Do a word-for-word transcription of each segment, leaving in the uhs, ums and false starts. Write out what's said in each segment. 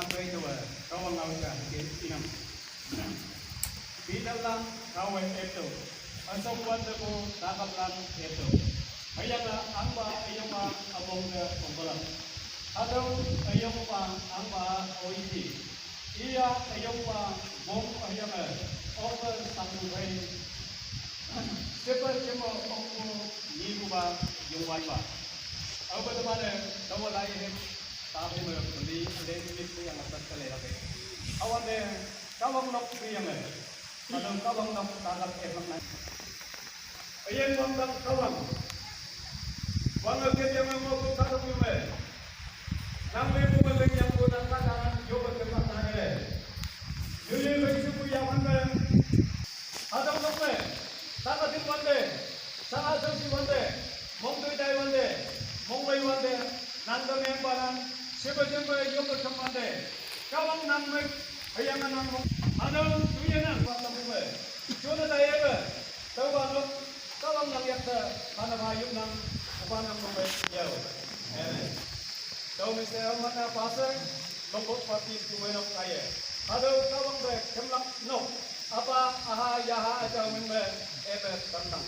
Ang bai tawa, Kahwang ngau ja hake inang. Bidal lang kawe eto. Asok wan debo takap lang eto. Hayaka angba ayongba among de ongkola. Hatüo ayongba angba oiti. Iya ayongba mong ayonge. Ope sangbu bai. Sepa jemo ongko nikuba yongwanba. Aope temane tawa lai he. Tabe me peli len mit yang atas kale lage. Awan de Kahwang nok yang eh. Kalau Kahwang nok takap eh mak nai. Ayen wang dang Kahwang. Wang agen yang mau ko takap yang eh. Nang le bu meleng yang ko nang kadangan yo ke mak nai le. Yo ye bai suku yang mana. Hatüo nok me, saka tin wante, saka shao shi wante, mong toi tai wante, mong wei wante, nang te meng pa nang, shepe jempe yoppe shang wante, Kahwang nang me, hüyange nang mong, hatüo toiye nang pa tapu me, jone tai ebe, tüopa nok, Kahwang nang yakte, hane pha yop nang, opa nang mong me, yao. Amen. Tüo me she, mana pa she, Longkok party tu me nok kaiye. Hatüo Kahwang te kemlak nok. Apa, aha, yaha, aja meng me, eme, tamnang.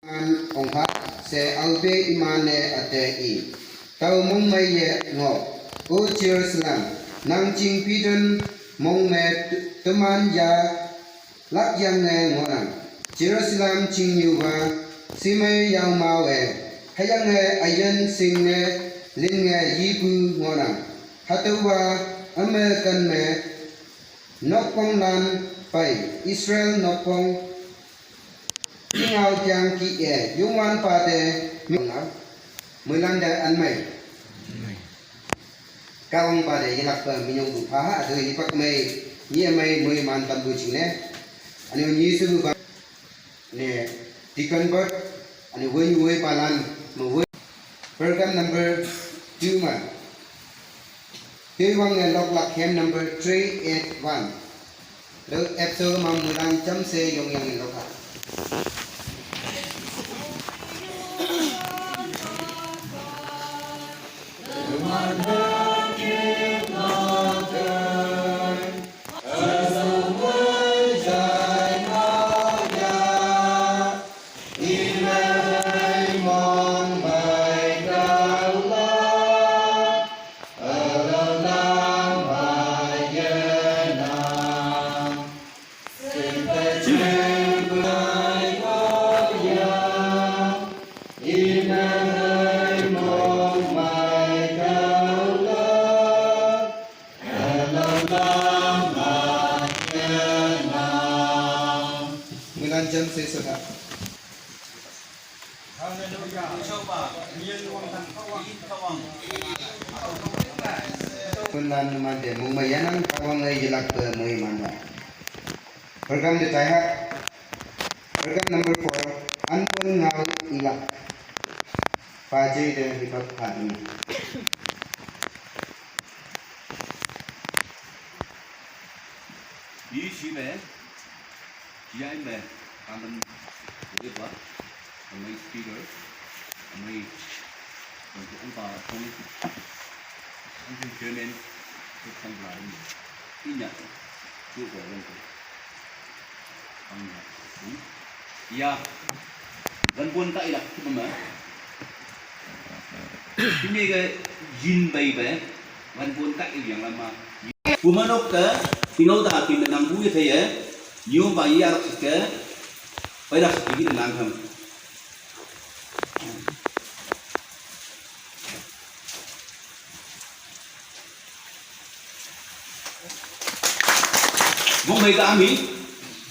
An ongha she aope iman-e üte i. Tao mongmeiye ngoh. O Jerusalem, nang ching pidun mong me te-, teman ya lakyange ngohnang. Jerusalem chingnyu-a shimei yaomao-e, hüyange üyin shingne linge yipu ngohnang. Hatüowa üme ken me nokponglan pei Israel nokpong Tingao tiang kih-e, Youngwanpa te, mingao, moilan te ünmei. Kahwangpa te yelakpe minyongpu pha ha, hatüo hipak mei, nyih mei, moiman tampu jingne. Üne-o nyi shepupa, ne, Deacon Bert, üne-o woi woipalan, me woi. Program number two me. Tüowang-e loklak hem number three eight one. Lo epso ma mulan jamshe yongyange lokha. Mulan jamshe sota. Haleluya. Mulan mante mongmei yanang Kahwange yelakpe moiman-a. Program te taiha. Program number four, Anpon Ngao Ilak. Pajei te hipak pha ni. Yi shi me, yi ai me, kangdem, udepa, amei speaker, amei, ampa, amei, amei chairman, amei chairman, inya, ju ko, wong ko. Ya, wan pun ka ilak tu ma. Ini ke jin bai bai, wan pun ka iu yang lama. Pu manok ke, tingau ta pin nang bu ye te ye, nyu ba ye arak ke, bai rak ke nang ham. Mong mai ka ami,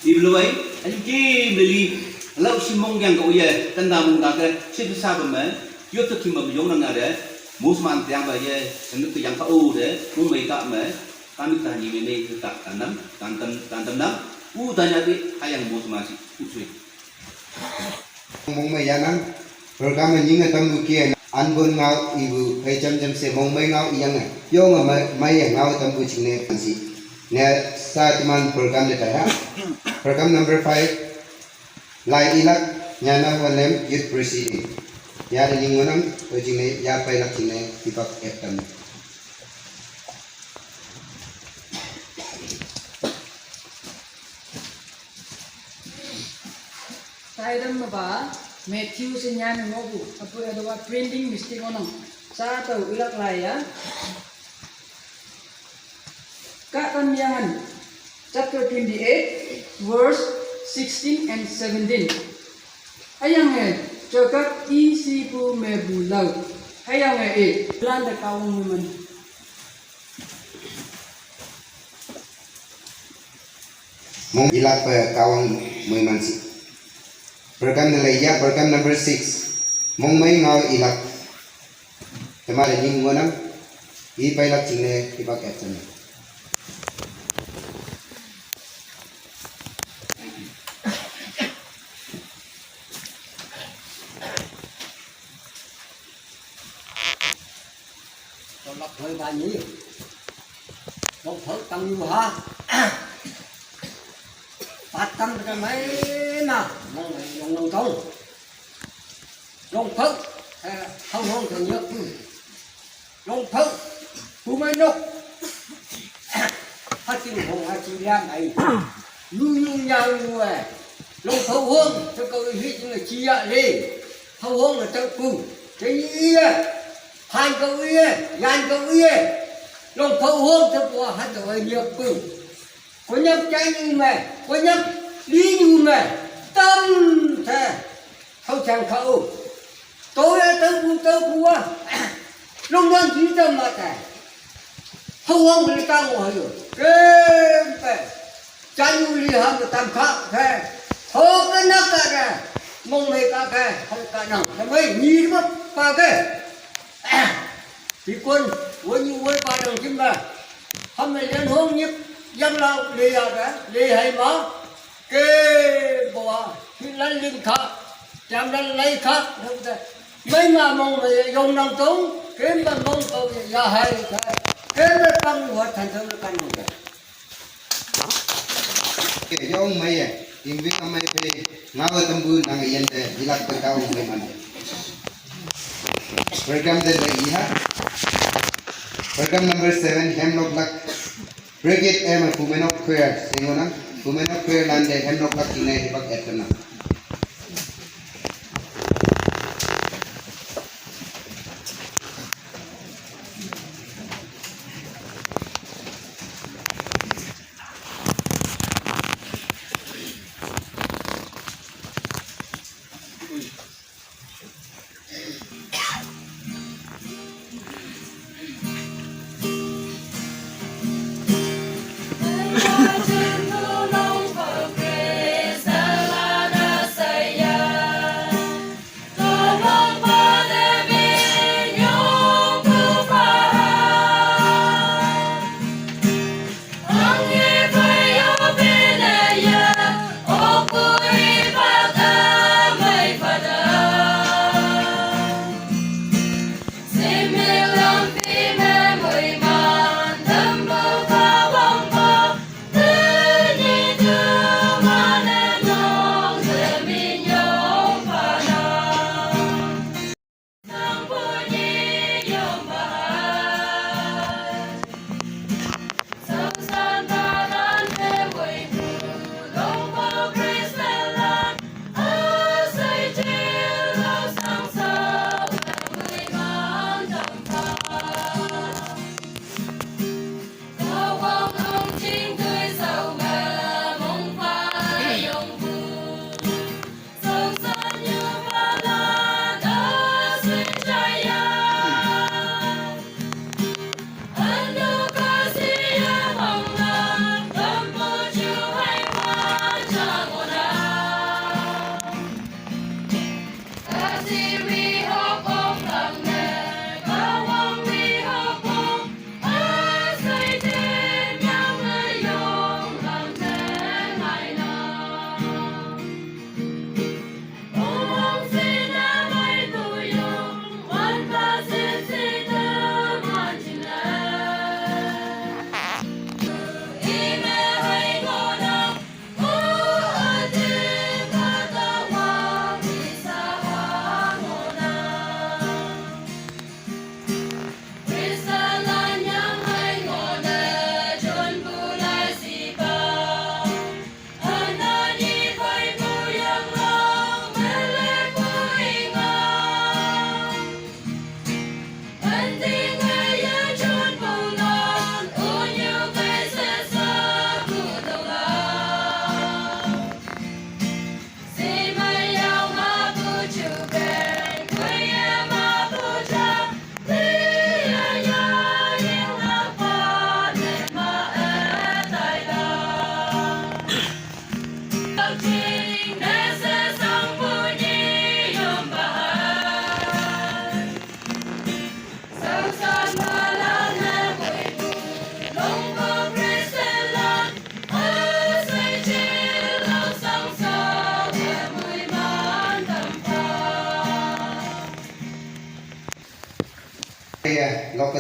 ibloi, ani kim lili, lau si mong yang kau ye, tanda mong ka ke, si sa ba me, yo tu kim ba yong nang ade, mus man tiang ba ye, anu tu yang kau de, mong mai ka me, kami ta ni me ne ka tanam, tanam, tanam nam, u tanya de, ayang mus ma si, u sui. Mong mai ya nang, program ni ngan tam bu kia, an bun ngau ibu, hai jam jam se mong mai ngau iyang eh. Yo nga mai, mai ya ngau tam bu ching ne, si. Ne, sa teman program de ta ha. Program number five, Lai Ilak, Nyana Wanem, Youth President. Ya de ning wanam, to ching ne, ya pai lak ching ne, Deepak F tam. Taidam maba, Matthew se nyan ngobu, apu adawa printing mistake onong. Sa tau ilak laya. Ka tam yangan, chapter twenty-eight, verse sixteen and seventeen. Ayang eh, chokak isi pu me bu lau. Ayang eh, eh, plan de kawang meman. Mong ilak pe kawang mui mansi. Program nilai ya, program number six. Mong mai ngau ilak. Tema de ning ngonam. I pailak ching ne, i bak et chang. Tolak hoi ba ni. Long phau tang yu ha. Pat tang ka mai na. Long mai long long tong. Long phau. Eh, hau hong tang yak tu. Long phau. Pu mai nok. Ha ting hong ha chi liang ai. Yu yu nya yu eh. Long phau hong. Sa ka wi hi ting chi ya le. Phau hong na tang pu. Ke yi ya. Phan ka wi ye, yan ka wi ye. Long phau hong te pua han te wai nyak pung. Ko nyak chai nyu me, ko nyak li nyu me. Tam te. Hau chang kha u. To ye tau pu tau pu wa. Long dan ji tam ma te. Hau hong le tang wa yo. Kem pe. Chanu li ham tam kha ke. Ho ke nak ka ke. Mong mai ka ke. Ho ka nang. Ka mai ni ma pa ke. Ti kon. Wo ni wo pa dang kim ba. Ham mai len hong ni. Yang la le ya ke. Le hai ma. Ke bo wa. Hi lan lim kha. Jam lan lai kha. Mai ma mong mai yong nang tong. Ke ma mong ko ya hai ke. Ke ma pang wa than thang ka nang ke. Yong mai ye, in wi ka mai pe, nga wa tambu nang yen te, ilak pe ka ong mai man. Program de le iha. Program number seven, Hemlok Lak. Brigade M, Pumenok Choir, singona, Pumenok Choir lande, Hemlok Lak kine, ibak etna.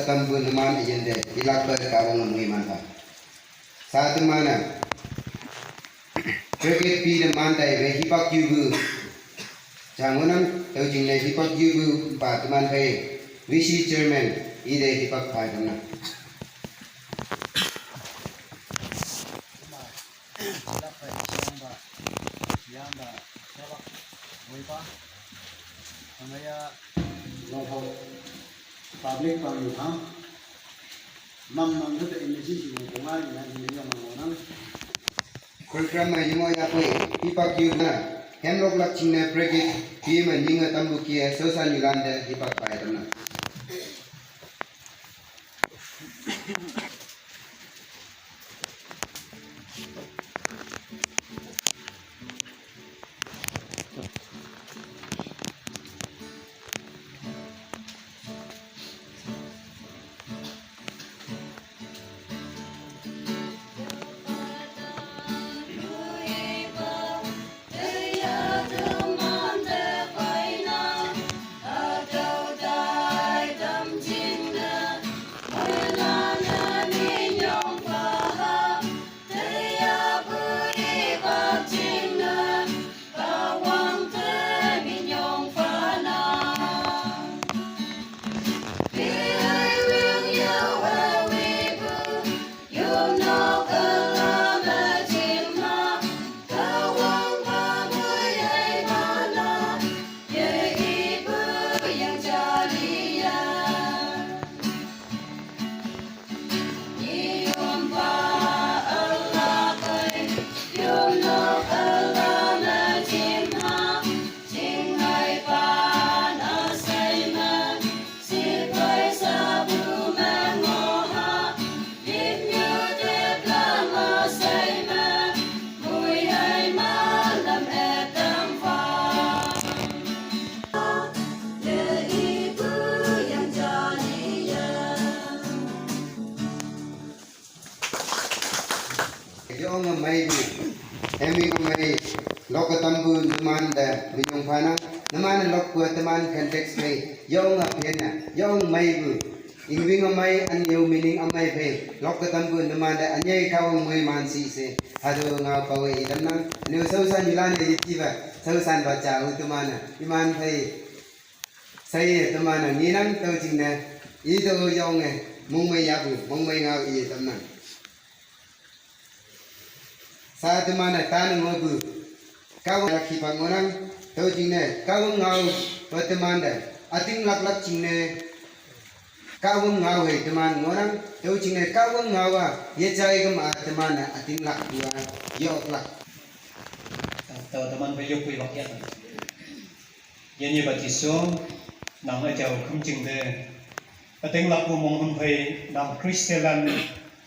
Tampu numan ijin de, ilak pe Kahwang mui man pa. Sa teman na. Cricket pi teman tai be hipak yu bu. Jangunang tau jing ne hipak yu bu pa teman pai. Visi chairman ide hipak pa teman. Public pang yu ham. Mam mam tu te ini si si mo ngai na ni yang mo nang. Program ma yimo ya pui, hipak yu na, hemlok lak ching na prekit, pi ma nying a tambu kia, sosan yu lande, hipak pai tam na. Yong mai bu. Emi mai. Lok tambu numan da minyong pana. Numan lok ku teman context mai. Yong a pena. Yong mai bu. Ingwing amai an yau meaning amai phe. Lok ketam bu numan da anyai kawang mui man si se. Hadu ngau pawe idam nang. Anu sausan yulan ya yitiba. Sausan baca utumana. Iman phe. Sai temana nginang tau jing na. Itu yong eh. Mung mai yabu. Mung mai ngau i tam nang. Sa teman da tan ngo bu. Kawang lak hipak ngonang, tau jing ne, kawang ngau, ba teman da, ating lak lak jing ne, kawang ngau he teman ngonang, tau jing ne, kawang ngau a, ye jai gam a teman da, ating lak dua, yok lak. Tau teman ba yok pui bak yak. Yan ye ba Jisu, nang a jau khum jing de. Ating lak bu mong hum phai, nang Kristian lan,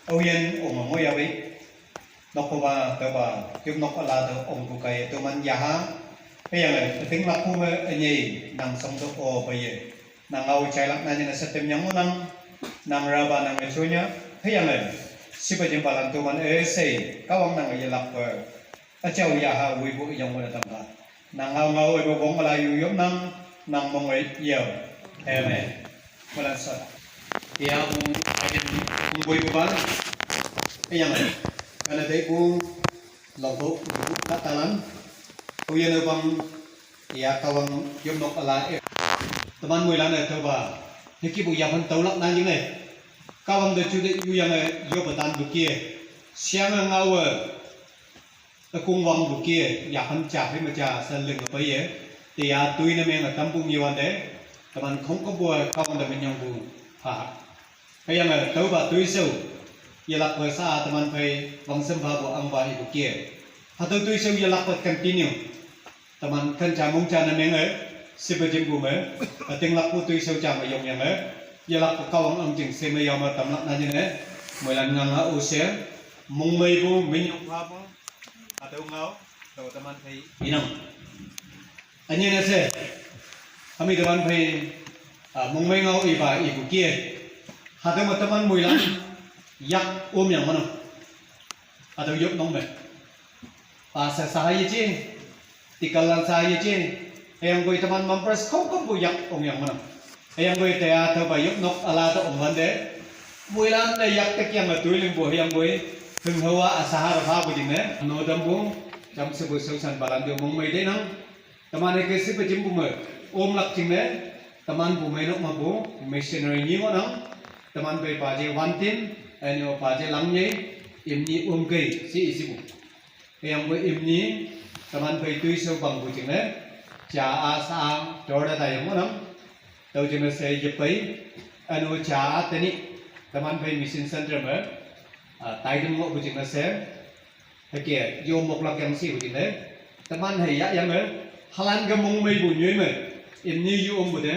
au yan ong mo ya wei. Nok ko ba, tau ba, yup nok ala tau ong bu kai, tau man ya ha. Pe yang e, ating lak bu me, anyai, nang song tau o ba ye. Nang au chai lak na ni na setem yang nang, nang ra ba nang e chunya. Pe yang e, si ba jim ba lan tau man e sei, kawang nang ye lak ba. Achau ya ha wui bu yang wala tam ha. Nang ngau ngau e bo bong ala yu yom nang, nang mong e yau. Amen. Wala sa. Ya mong ajen mong boi bu ba. Yang e. Kana dei bu long bu bu katalan. Ku ya no bang ya kawang yom nok ala e. Teman mui lan e tau ba. Hiki bu ya pan tau lak na jing e. Kawang de chu de yu yang e yo batan bu kie. Siang ngau e. Akung wang bu kie, ya pan cha phei ma cha sa ling pa ye. Te ya tui na meng a tam bung ye wan de. Teman khong ko bu kawang da men yong bu. Ha. Ka yang a tau ba tui seu. Ye lak pa sa teman phei wang sem ba bu ang ba i bu kie. Ha tau tui seu ye lak pa continue. Teman kan cha mong cha na meng e. Si ba jim bu me. Ka ting lak bu tui seu cha ma yong yang e. Ye lak pa kawang ang jing se ma yong ma tam lak na jin e. Mui lan ngang a u se. Mong mai bu men yong pa bu. Atau ngau, tau teman thei inang. Anye na se, kami teman thei, ah, mong mai ngau iba ibu kie. Hatau ma teman mui lan, yak um yang mana. Atau yuk nong me. Pa sa sahaya je, tikal lan sahaya je. Yang bui teman mampres kau kau bu yak um yang mana. Hüyangpoi teya tüopa yopnok üla te ongwante, moilan te yak te kyange toi lingpu hüyangpoi, hünghao-a üshaha te phapu jingne, no tampu, jamshepu shaoshanpalan te mongmei teinang. Teman-e ke shipe jimpu me, omlak jingne, teman pu meinok mepu, missionary nyi ngohnang, teman phei paje Wantin, üne-o paje Langnyei, imni Omkei, she ishipu. Hüyangpoi imni, teman phei toishao pangpu jingne, ja-a sha-a, dorda tayang ngohnang, tüo jingne she yepei, üne-o ja-a tenyih, teman phei mission center me, ah, taitam ngohpu jingne she, hüke, yo moklak yang shipu jingne, teman hei yahyange, halan ke mongmeipu nyoi me, imni yo ongpu te,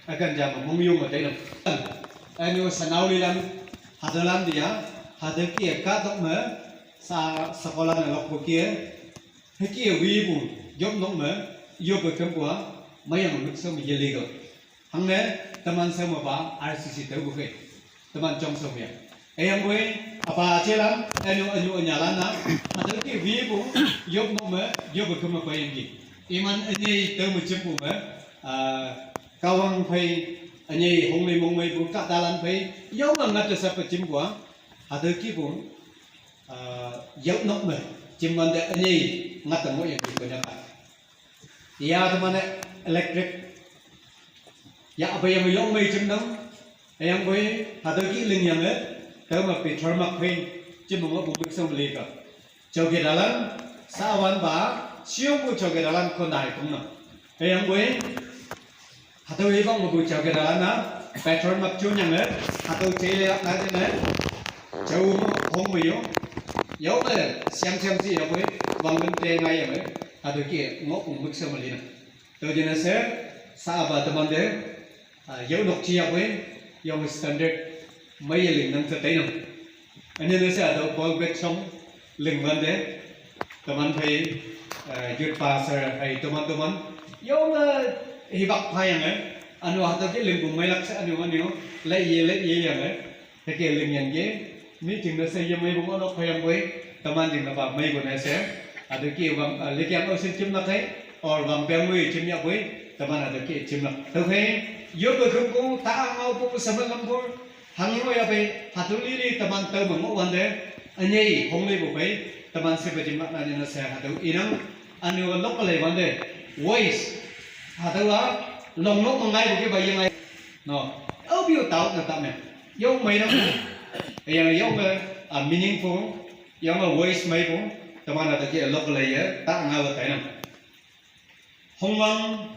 ükan ja me mong yo me teinang. Üne-o shanao lilan, hatüolan te ya, hatüo kih-e kahtok me, sha, shekolan-e lokpu kih-e, hüke wipu, yopnok me, yoppe kümpu-a, meiyange mükshao me yeliko. Hangne, teman shao mepa, R C C tüopu khei. Teman jongshao me. Hüyangpoi, üpa jelan, üne-o ünyu ünyalan-a, hatüo kih wipu, yopnok me, yoppe küm me peiyangki. Iman ünyei tüo me jimpu me, ah, Kahwang phei, ünyei honglei mongmeipu kahtalan phei, yonge ngat te sappe jimpu-a, hatüo kihpu, ah, yopnok me, jimwante ünyei ngat te ngohyangki Konyak-a. Ya teman-e electric, ya üpei yangme yongmei jimnang, hüyangpoi, hatüo kih lingyange, tüome petrol mak phei, jim ngohpu mükshao me lika. Chowkidalan, sawanpa, shiyongpu chowkidalan konda hei tongnang. Hüyangpoi, hatüo hipak mepu chowkidalan-a, petrol mak jonyange, hatüo jeilak na jingne, jao hong me yo, yao me, siang siang shi yapoi, wangpen te ngaiyange, hatüo kih ngohpu mükshao me linang. Tüo jingne she, sha-apa temante, ah, yopnok jiyapoi, yong standard, meiye lingnang she teinang. Ünyene she hatüo pulpit shong, lingwante, teman phei, eh, youth pastor, hei toman toman, yonge, hipak phayange, üne-o hatüo kih lingpu meilak she üne-o, üne-o, leiye, leiye yange, hüke lingyangki, mi jingne she yemeipu ngohnok hüyangpoi, teman jingnepa meipu ne she, hatüo kih wang, ah, likyang aoshin jimlak hei, or wangpeng mei jimyahpoi, teman hatüo kih jimlak. Tüokhei, yoppe kümpu, ta ngaopu, shemen lampu, hanghe ngohyahpei, hatüo lili teman tüome ngohwante, ünyei hongleipu phei, teman shipe jimlak na jingne she hatüo inang, üne-o loklei wante, voice, hatüowa, longnok me ngaipu kihpa yengai. No, aope-o tao ne ta me, yong meinang, hüyange yonge, ah, meaningful, yonge voice meipu, teman hatüo kih loklei ye, ta ngaowe tainang. Hongwang,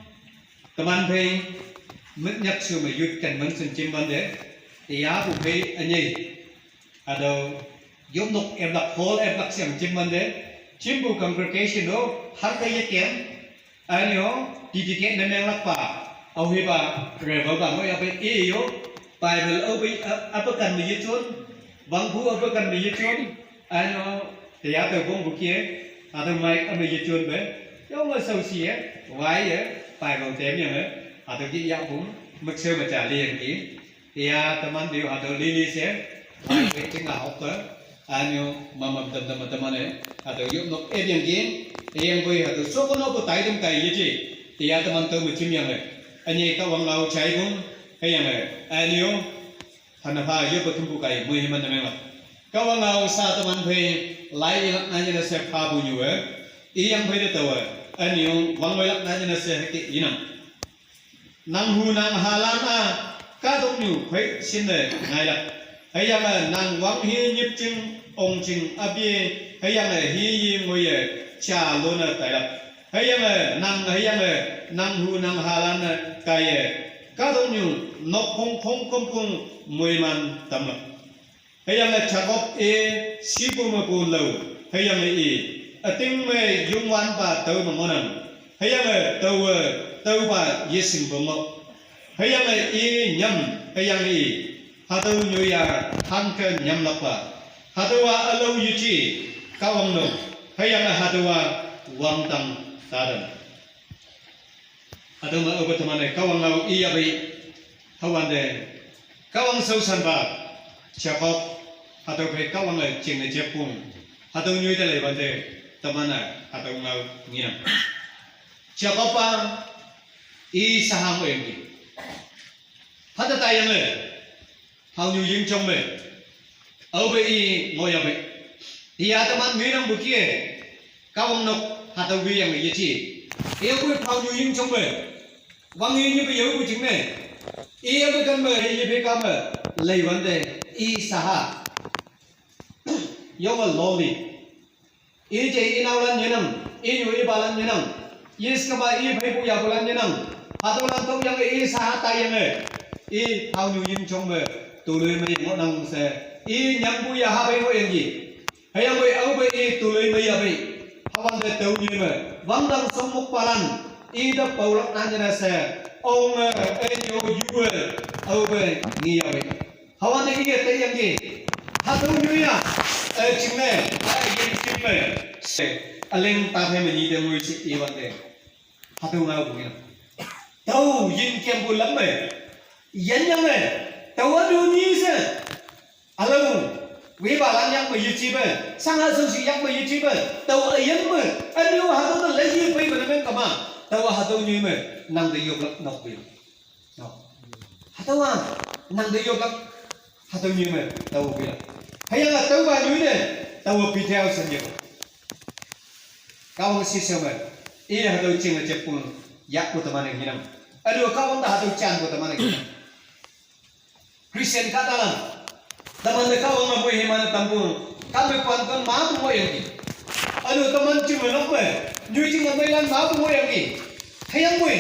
teman phei, mitnyak shu me youth convention jimwante, teyapu phei ünyei, hatüo, yopnok eplak, hall eplak sheang jimwante, jimpu congregation-o, hangke yekem, üne-o, dedicate ne menglakpa, aohepa, revival pa ngohyahpei i yo, Bible aope, a, apekan me yejon, wangpu apekan me yejon, üne-o, teya tao pongpu kih-e, hatüo mic üme yejonpe, yonge shaoshi-e, waiye, Bible temyange, hatüo kih yahpu, mükshao me ja liyangki. Teya teman te-o hatüo lili she, waipe jinga hokke, üne-o mamam tamtam teman-e, hatüo yopnok epyangki, hüyangpoi hatüo shokonopu taitam kai yeje, teya teman tüome jimyange, ünyei Kahwang ngao jaipu, hüyange, üne-o, hana pha yoppe kümpu kai moiman ne menglak. Kahwang ngao sha teman phei, lai ilak na jingne she phapu nyue, iyang phei te taowe, üne-o, wangwoilak na jingne she hüke inang. Nang hu nang halan-a, kahtoknyu phei shinne ngailak. Hüyange nang wanghe nyipjing, ongjing üpye, hüyange hiyi ngoiye, ja lone tailak. Hüyange nang, hüyange nang hu nang halan-e kaiye, kahtoknyu nokphong khongkümkong moiman tamlak. Hüyange Jakob-e shipu mepu lao, hüyange i, üting me Youngwanpa tao me ngohnang, hüyange taowe, taopa yeshingpe ngoh. Hüyange i nyam, hüyange i, hatüo nyoiya hangke nyamlakpa. Hatüowa ülao yeje, Kahwang no, hüyange hatüowa wangdang tatam. Hatüo me aope teman-e Kahwang ngao iyahpei, hüwante, Kahwang shaoshanpa, Jakob, hatüo phei Kahwange jingne jeppu, hatüo nyoi te leiwante, teman-e, hatüo ngao ngenang. Jakob-a, i shahang oyangki. Hata taiyange, phaonyu yingchong me, aope i ngoh yapei. Tia teman ngenang pukie, Kahwang nok hatüo ke yange yeje. Aope phaonyu yingchong me, wang i nyepe yaopu jingne, i ape kan me, i yepe ka me, leiwante, i saha. Yonge loli. Ije inaolan yenang, inyu ipalan yenang, yis kema i pheipu yapulan yenang, hatüolan tokyange i saha taiyange, i phaonyu yingchong me, toloimei ngohnang she, i nyampu yaha pei ngohyangki. Hüyangpoi aope i toloimei yapei, hüwante tüo nyoi me, wangdang shongmokpalan, ite paolak nan yene she, onge, enyo, yue, aope nge yapei. Hüwante iye teiyangki. Hatüo nyoi ya, eh, jingne, eh, yin jingne, she, üleng taphei me nyi te ngoi she iwante. Hatüo ngaopu ngenang. Tao yin kempu lam me, yanyange, tao ünu nyi she, ülao, wepalan yak me yejepe, shangha shaoshi yak me yejepe, tao üyin me, ünu hatüo te leiye peipe ne meng kema, tao hatüo nyoi me, nangte yoplak nokpe. No. Hatüowa, nangte yoplak, hatüo nyoi me, tao pila. Hüyange tüopa nyoi ne, tao pithao shen ye. Kahwang shishao me, i hatüo jinge jeppu, yakpu teman-e ngenang. Ünu Kahwang te hatüo janpu teman-e ngenang. Christian kahtalan, temante Kahwange moiman tampu, kame kuan kon mapu ngohyangki. Ünu teman jinge nok me, nyoi jinge meilan mapu ngohyangki. Hüyangpoi,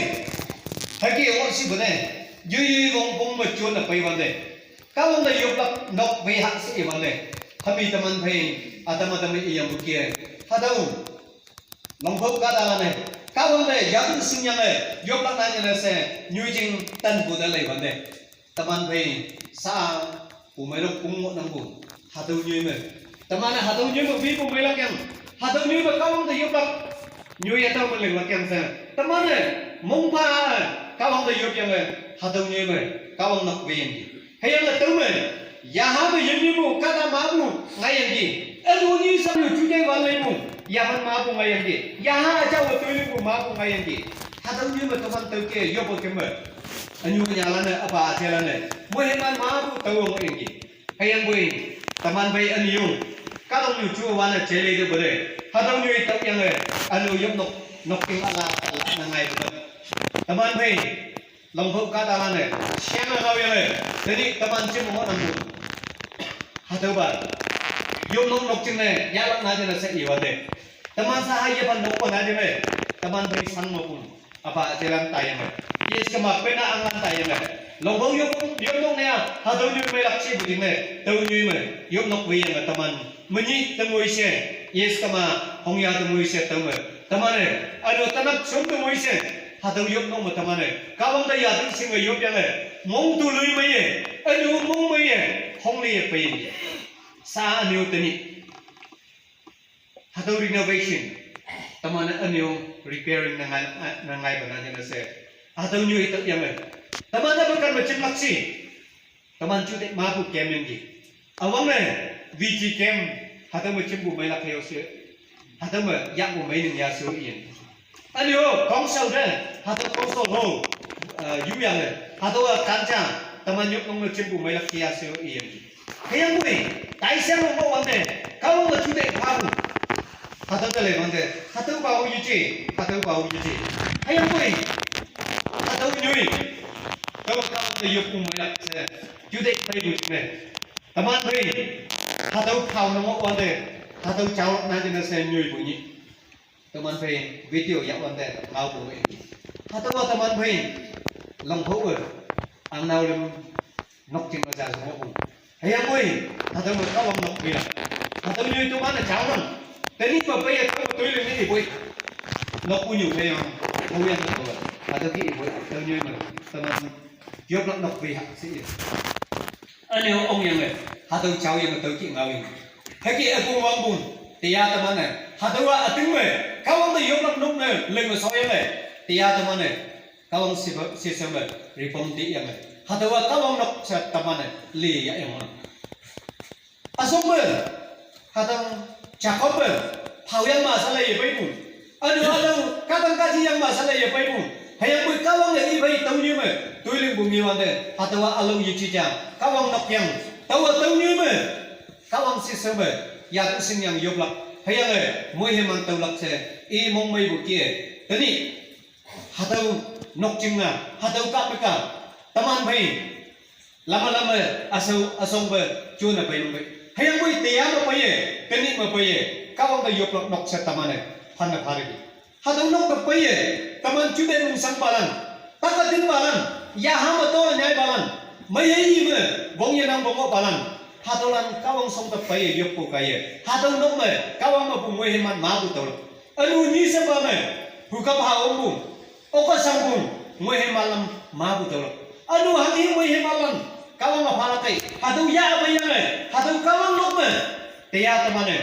hüke ngoh shipu ne, yoi yoi wongpong me jonne peiwante, Kahwang te yoplak nok wei hah she iwante, hami teman phei, ütam ütam iyangpu kie, hatüo Longphao kahtalan-e, Kahwang te yahpu shingyange, yoplak nan yene she, nyoi jing tanpu te leiwante, teman phei, sa, pu meilok pung ngohnangpu, hatüo nyoi me. Teman-e hatüo nyoi me wipu meilak yang, hatüo nyoi me Kahwang te yoplak, nyoi yatao me linglak yang she. Teman-e, mongpa, Kahwang te yopyange, hatüo nyoi me, Kahwang nok weyangki. Hüyange tüome, yaha me yinyepu kahta mapu ngaiyangki. Ünu nyi shangyu jute wanleipu, yahan mapu ngaiyangki. Yaha üjao toilepu mapu ngaiyangki. Hatüo nyoi me teman tüoke yoppe kemme, ünyu nyalan-e, üpa üjelan-e, moiman mapu tao ngohyangki. Hüyangpoi, teman phei ünyu, kahtoknyu ju wan-e jeleitepu te, hatüo nyoi tüoyange, ünu yopnok, nokting üla, üla ne ngaipu te. Teman phei, Longphao kahtalan-e, shenge ngaoyange, tenyih teman jim ngohnangpu. Hatüopa, yopnok nok jingne, yahlak na jingne she iwante, teman saha yepan nokpa na jingne, teman phei shang ngohpu, üpa üjelan taiyange, yis kema pena anglan taiyange, Longphao yop, yopnok ne-a, hatüo nyoi meilak shepu jingne, tüo nyoi me, yopnok weyange teman, menyih te ngoi she, yis kema, hongya te ngoi she tüome, teman-e, ünu tanap shon te ngoi she, hatüo yopnok me teman-e, Kahwang te yatüo shinge yopyange, mong tu lui meiye, ünu mong meiye, hongliye peiye. Sa ünu tenyih. Hatüo renovation, teman-e ünu repairing ne ngai, ne ngaipe nan jingne she. Hatüo nyoi tüoyange, teman-e pe kan me jimlak shi. Teman jute mapu kem yangki. Üwangne, V G kem, hatüo me jimpu meilak heo she. Hatüo me yahpu meining ya she iyen. Üne-o, council te, hatüo council ho, eh, yuyange, hatüowa ganja, teman yopnok me jimpu meilak ya she iyen. Hüyangpoi, taishang ngohwante, Kahwang me jute phapu. Hatüo te leiwante, hatüopa-o yeje, hatüopa-o yeje. Hüyangpoi, hatüo nyoi, tao Kahwang te yoppu meilak she, jute peipu jingne. Teman phei, hatüo phao ne ngohwante, hatüo jaolak na jingne she nyoipu nyih. Teman phei video yakwante ngaopu e. Hatüowa teman phei Longphao-e, angnao lüm nok jing üja she ngohpu. Hüyangpoi, hatüo me Kahwang nok pei ya. Hatüo nyoi teman-e jaonang. Tenyih me peiye tao toiling ne ipoi. Nokpunyu pei yang, haoyang ne tao. Hatüo ke ipoi, hatüo nyoi me, teman yoplak nok pei ha she i. Üne-o ongyange, hatüo jaoyange tüo kih ngaoyange. Hüke ükong wangpong, tia teman-e, hatüowa üting me, Kahwang te yoplak nok ne, linge shoyange, tia teman-e, Kahwang shipe, shishao me, reform tiyange. Hatüowa Kahwang nok she teman-e, li yahyange. Üsongpe, hatüo Jacob-e, phaoyang ma shalaiye peipu. Üne hatüo, kahtang kaji yang ma shalaiye peipu. Hüyangpoi Kahwange i phei tüo nyoi me, Tuiling bu mi wante, hatüowa ülao yeji ja, Kahwang nok yang, taowa tüo nyi me, Kahwang sise me, yatu sing yang yoplak, hüyange, moiheman tüolak she, i mongmeipu kih-e, tenyih, hatüo nokjing-a, hatüo kahpeka, teman phei, lama lama, üshao, üshong pe, jone pei nong pei. Hüyangpoi teya me peiye, tenyih me peiye, Kahwang te yoplak nok she teman-e, phanne pha teki. Hatüo nok te peiye, teman jute nungsangpalan, taka tinpalan, yaha me to nyaipalan, meiye i me, wong yenang wong-o palan, hatüolan Kahwang shong te peiye yoppu kaiye, hatüo nok me, Kahwang mepu moiheman mapu tüolak. Ünu nyi shepa me, hukap ha ongpu, oka shangpu, moiheman lam mapu tüolak. Ünu hanghi moiheman lam, Kahwang-a phalak kei, hatüo yah peiyange, hatüo Kahwang nok me, teya teman-e,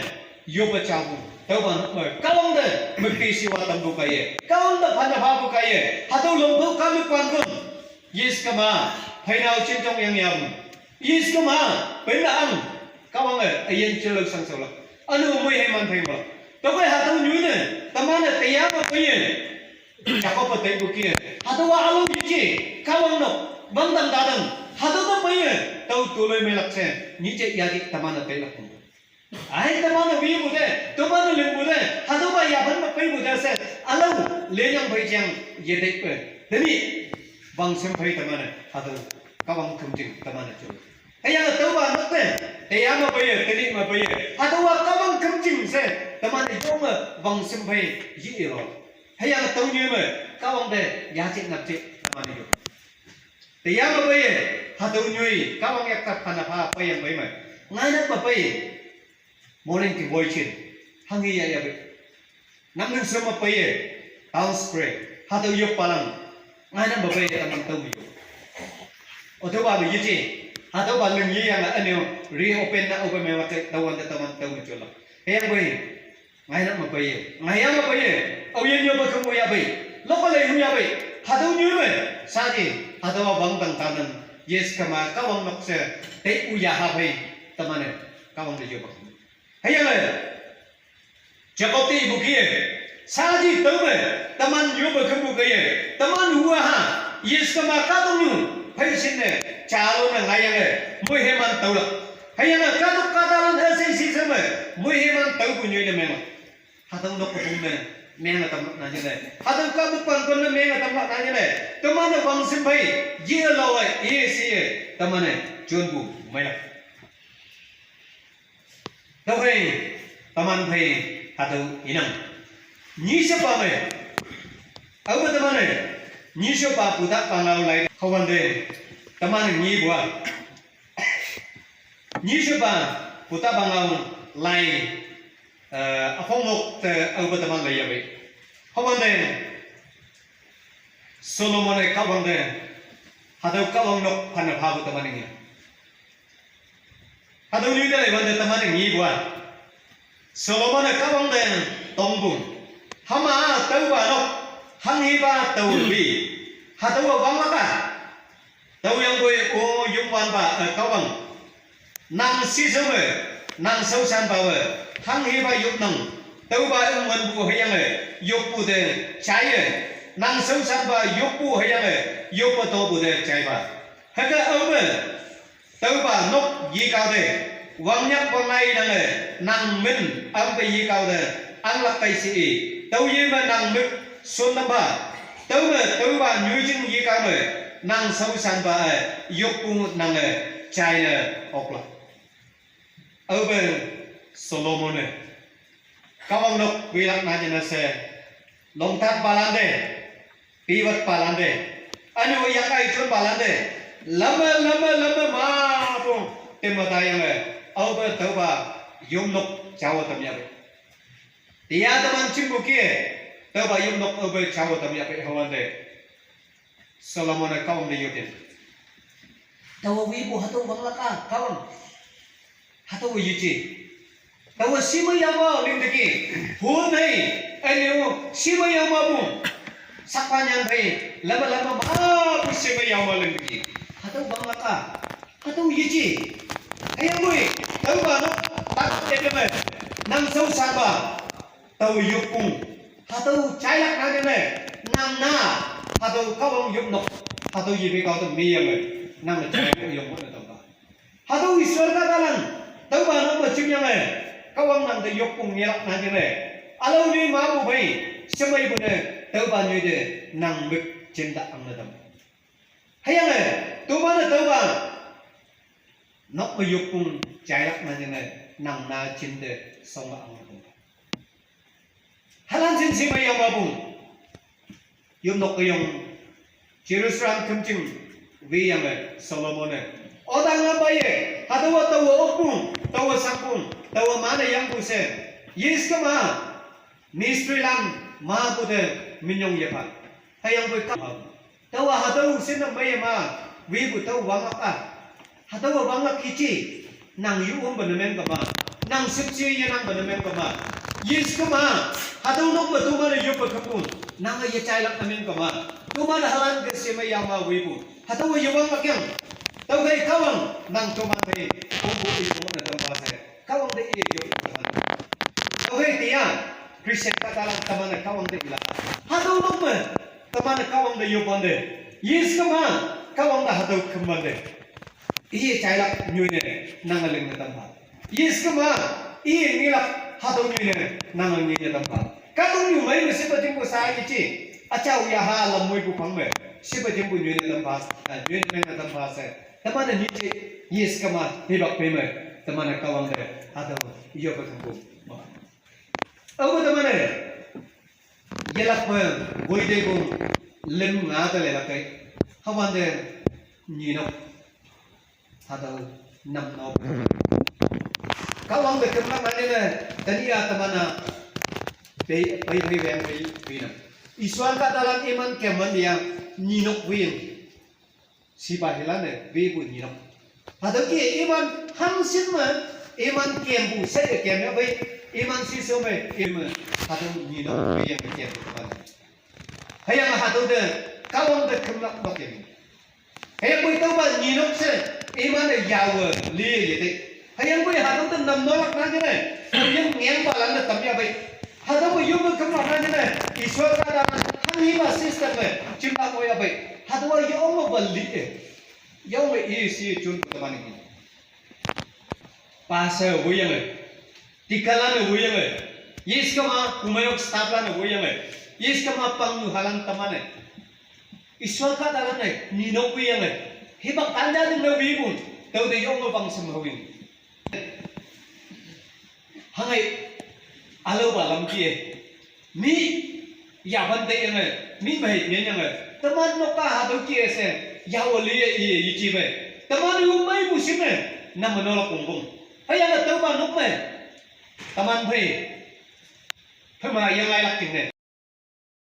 yoppe japu, tüopa nok me, Kahwang te, müktishiwa tampu kaiye, Kahwang te phanne phapu kaiye, hatüo longpao kame pankon, yes kema, pheinao chinjong yang yapu, yes kema, peinang, Kahwange, üyin jilao shangshaolak, ünu moiheman phei ngohlak. Tüokhei hatüo nyoi ne, teman-e teya me peiye, Jacob-e teipu kih-e, hatüowa ülao yeji, Kahwang nok, wangdang tadang, hatüo te peiye, tao toloi meilak she, nyih je yaji teman-e peilak ong. Ai teman-e wipu te, teman-e lingpu te, hatüopa yaphan me peipu te she, ülao, lenyang phei jang, yeteipe, tenyih, wangshim phei teman-e, hatüo, Kahwang khümjing teman-e jo. Hüyange tüopa nok te, teya me peiye, tenyih me peiye, hatüowa Kahwang khümjing she, teman-e yonge wangshim phei, yi-ilo. Hüyange tüo nyoi me, Kahwang te, yaje napje, teman-e yo. Teya me peiye, hatüo nyoi, Kahwang yak ta phanne pha peiyang pei me. Ngainang me peiye, morning devotion, hanghi yahya pei. Namning she me peiye, town square, hatüo yoppalan, ngainang me peiye teman tüo me yo. Otüopa me yeji, hatüopa ling yeyange üne-o, reopen na open me wate, tüowante teman tüo me jolak. Hüyangpoi, ngainang me peiye, ngaiya me peiye, aoyin yoppe kümpu yahpei, lokke lei hu yahpei, hatüo nyoi me, shaji, hatüowa wangdang tanan, yes kema Kahwang nok she, teipu yaha phei, teman-e, Kahwang te yoppe. Hüyange, Jacob te ipu kih-e, shaji tüo me, teman yoppe kümpu kaiye, teman huwa ha, yes kema kahtoknyu, phei shinne, jalone ngaiyange, moiheman tüolak. Hüyange kahtok kahtalan üshei shishe me, moiheman tüopu nyoi ne menglak. Hatüo nokpong me, menge tamlak nanyile. Hatüo kahtok pangkon ne menge tamlak nanyile. Teman-e wangshim phei, ye laowe, ye she, teman-e, jonpu, meilak. Tüokhei, teman phei, hatüo inang. Nyi shepa me, aope teman-e, nyi shepa putapa ngao lai, hüwante, teman-e nyipu-a. Nyi shepa, putapa ngao lai, eh, üpong nok te aope teman lai yahpei. Hüwante, Solomon-e Kahwang te, hatüo Kahwang nok phanne phapu teman-e nge. Hatüo nyoi te leiwante teman-e nyipu-a. Solomon-e Kahwang te tongpu. Hüma tüopa nok, hanghipa tao wi. Hatüowa wanglak-a. Tüoyangpoi o yopwanpa, eh, Kahwang. Nang shishe me, nang shaoshanpawe, hanghipa yopnang. Tüopa ümmenpu hüyange, yoppu te, jaiye. Nang shaoshanpa yoppu hüyange, yoppe topu te, jaipa. Hüke aope, tüopa nok yekao te, wangnyak wangngai nange, nang min, ampe yekao te, anglak kai she i. Tüo ye me nang mük, shon nampha. Tüome, tüopa nyoijing yekao me, nang shaoshanpa-e, yoppu nange, jaine oklak. Aope, Solomon-e, Kahwang nok wilak nanyine she, longtatpalante, piwatpalante, üne-o yakai jonpalante, lame, lame, lame mapu, temme tayange, aope tüopa, yopnok jawe tamyahpei. Teya teman jimpu kih-e, tüopa yopnok aope jawe tamyahpei hüwante. Solomon-e Kahwang te yotin. Taowe wipu hatüo wanglak-a, Kahwang. Hatüowe yeji. Taowe shime yama lingteki. Hon hei, üne-o, shime yamapu. Sakpa nyan phei, lame lame mapu shime yama lingteki. Hatüo wanglak-a. Hatüo yeji. Hüyangpoi, tüopa nok, tak ete me. Nang shaoshanpa. Tao yoppu. Hatüo jailak nanyine. Nang na. Hatüo Kahwang yopnok. Hatüo yepe kao te meiyange, nang ne jai yong ne tamba. Hatüo Israel kahtalan, tüopa nokme jimyange, Kahwang nang te yoppu ngelak na jingne. Ülao nyi mepu phei, shemeipu ne, tüopa nyoi te, nang mük jinta angne tam. Hüyange, toman-e tüopa, nokme yoppu jailak na jingne, nang na jinte, shonge angne tam. Halan jin shemei yangmapu. Yopnok üyong, Jerusalem kümjing, weyange Solomon-e. Otange peiye, hatüowa taowe okpu, taowe shangpu, taowe mane yangpu she. Yes kema, mistrilan, mapu te, minyong yepa. Hüyangpoi ka, taowa hatüo shinne meiye ma, wepu tao wanglak a. Hatüowa wanglak yeji, nang yu ompe ne meng kema, nang shüpshe yenangpe ne meng kema. Yes kema, hatüo nokme toman-e yoppe kümpu, nange yejailak ne meng kema. Toman-e halan ke shemei yangma wepu. Hatüowa yewanglak yang. Tüokhei Kahwang, nang toman phei, ompu i toman-e tüopa she. Kahwang te iye yop teman. Tüokhei tiya, Christian kahtalan teman-e Kahwang te ilak. Hatüo nokme, teman-e Kahwang te yopwante. Yes kema, Kahwang te hatüo kümwante. Iye jailak nyoine, nange lingne tampha. Yes kema, iye ngelak hatüo nyoine, nange ngeine tampha. Kahtoknyu mei me shepe jingpu sha yeji, üjao yaha lam moipu phang me, shepe jingpu nyoine tampha, eh, nyoine menge tampha she. Teman-e nyeje, yes kema, hipak pei me, teman-e Kahwang te, hatüo, yoppe kümpu. Aope teman-e, yelakpe, woitepu, lüm nga te leilak kei. Hüwante, nyinok. Hatüo, namnok. Kahwang te kümlak mane ne, tenyih-a teman-a, pei, pei, pei, pei, pei, peinang. Israel kahtalan iman kemman ya, nyinok win. Shipa hilan-e, wepu nyinok. Hatüo ke iman hangshin me, iman kempu, she ke kem ya pei, iman shisho me, iman, hatüo nyinok, weyang kempu teman. Hüyange hatüo te, Kahwang te kümlak nok yang. Hüyangpoi tüopa nyinok she, iman-e yawe, li yete. Hüyangpoi hatüo te namnolak na jingne, hüyang ngengpalan-e tam ya pei. Hatüopa yoppe kümlak na jingne, Israel kahta, hanghipa system me, jimlak mo ya pei. Hatüowa yonge pa li e. Yonge i shi jun teman-e. Pastor woiyange. Deaconlan-e woiyange. Yes kema, kumayok stafflan-e woiyange. Yes kema, pangnu halan teman-e. Israel kahtalan-e, nyinok woiyange. Hipak kanja jingne wepu, tüote yonge pang shem hawing. Hanghe, ülaopa lam kih-e. Mi, yapan te yange, mi mei nyan yange. Teman nok-a hatüo kih-e she, yawe li ye, iye, yeji pei. Teman yu meipu shim me, nang me nolak pongpong. Hüyange tüopa nok me. Teman phei. Phema yangailak jingne.